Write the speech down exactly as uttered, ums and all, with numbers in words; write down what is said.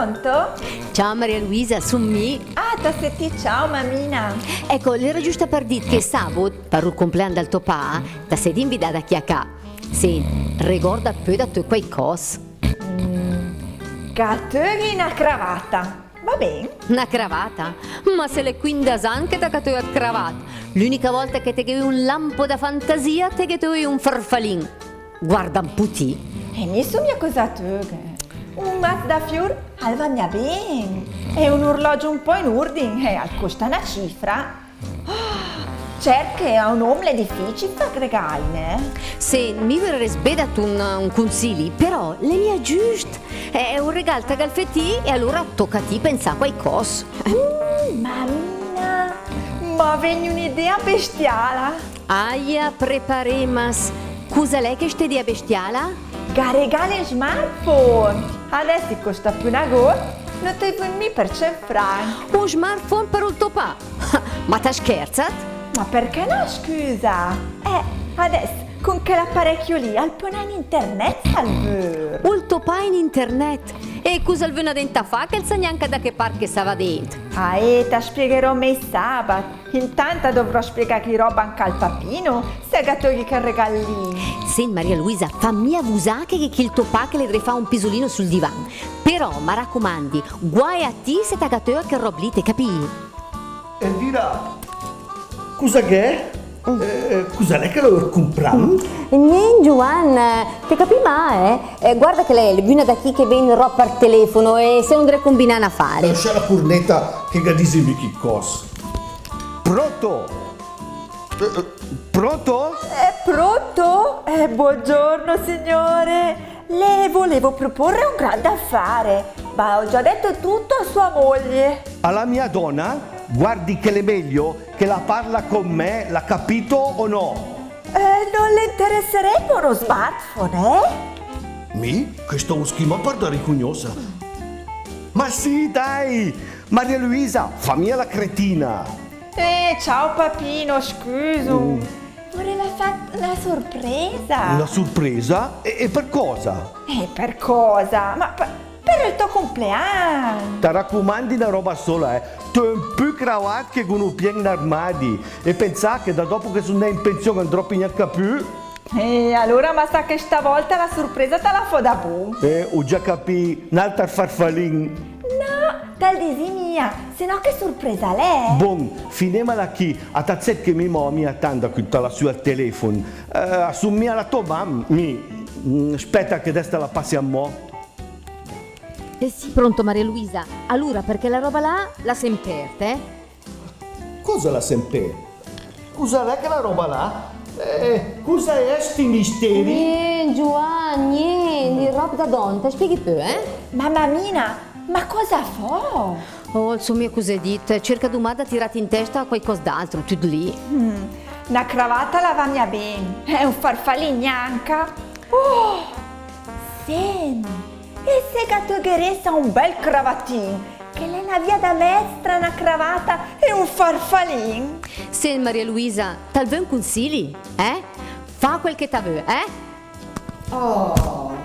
Pronto? Ciao Maria Luisa, sun mi. Ah, ta sé ti, ciao mamina. Ecco, l'era giusta per dì che sabot, per ul compleann dal to pa, ta sé invidada chì a cà. Sent, regorda pö da tö quaicòs. Mm, ga töghi na cravata. Va ben. Na cravata? Ma se l'è quindas ann che ta ga töet cravat. L'unica volta che te gh'é vü un lampo da fantasia, te gh'é töi un farfalin. Guarda un pó ti. E mi so mia cosa töghe. Un mazz da fiur al va mia ben. E un urlogio un pó in urdin, eh, al costa na cifra. Ah, cert che a un om l'è dificil fà regal, né? Sent, mi vuress bé dat un, un cunsili, però l'è mia giüst. Eh, un regal ta gh'al fé ti e alura toca a ti pensà quaicòs. Mm, mamina, m'è vegnü un'idea bestiala. Aia, preparemas. Cosa l'è chesta idea bestiala? Ga regale un smartphone. Adess i costa pü na got, no te vün mi per cent franc. Un smartphone per ul to pa? Ma ta scherzat? Ma perché no, scusa? Eh, adess, con quell'apparecchio lì, al pö nà in internet, se al vör. Ul to pa in internet? E cosa al vöna dent a fà, che al sa gnanca da che part che sa va dent? Ah, eh, ta spiegherò mi sabat. Intant dovrò spiegà chi roba anca al papino, se ga töghi quel regal lì. Sent, Maria Luisa, fa mia vusà che, che gh'è chì ul to pa che l'è dré fà un pisolino sul divan. Però, ma racumandi, guai a ti se ta ga töt chel rob lì, te capì? Elvira, cosa gh'è? Eh, cosa l'è che l'è cumprat? Nient, Giuann, te capì mai, eh? Eh, guarda che l'è vüna da chì che vend rob per telefono e semm dré a cumbinà un affare. Lassa la curneta che ga disi mi chi cos. Pronto? Eh, eh, pronto? Eh, pronto? Eh, buongiorno, signore. Le volevo proporre un grande affare, ma ho già detto tutto a sua moglie. A la mia donna? Guardi che l'è meglio che la parla con me, l'ha capito o no? Eh, non le interesserebbe uno smartphone, eh? Mi? Che stavo schimà per dare cugnosa. Ma sì, dai! Maria Luisa, fa mia la cretina! Eh, ciao papino, scusa. Mm. Voreva far la sorpresa. La sorpresa? E, e per cosa? Eh, per cosa? Ma per, per il tuo compleanno. Te racumandi una roba sola, eh. T'hoo pü cravat che gh'hoo pien armadi. E pensà che da dopo che soo 'ndà in pension andrò pü gnanca pü. E alura, ma sa che stavolta la sorpresa ta la foo da bon. Eh, hoo già capì, n'alter farfalin. No, tal disi mia, se no che sorpresa l'è? Bon, finemala chì, a ta sét che mi mova mia tant da cüntà la sü al telefon. Eh, a soo mia la tò mam, mi. Mm, speta che adess ta la passi a mò. Eh sì. Pronto, Maria Luisa? Alura, perché la roba là la s'è perta, eh? Cosa la s'è perta? Cosa l'è chela roba là? Eh, cosa l'è sti misteri? Nient, Giuann, nient, i rob da donna, ta spieghi pö, eh? Mamma mia, ma cosa foo? Oh, insoma, cosa hoo dit? Cerca dumà da tirà in testa quaicos d'altro, tüt lì. Mm, na cravata la va mia ben, e un farfalin gnanca. Oh, sent, e se ga tögheressa un bel cravatin, che l'è na via da mezz tra na cravata e un farfalin? Sent, Maria Luisa, tal vöt un cunsili, eh? Fa quel che ta vöt, eh? Oh,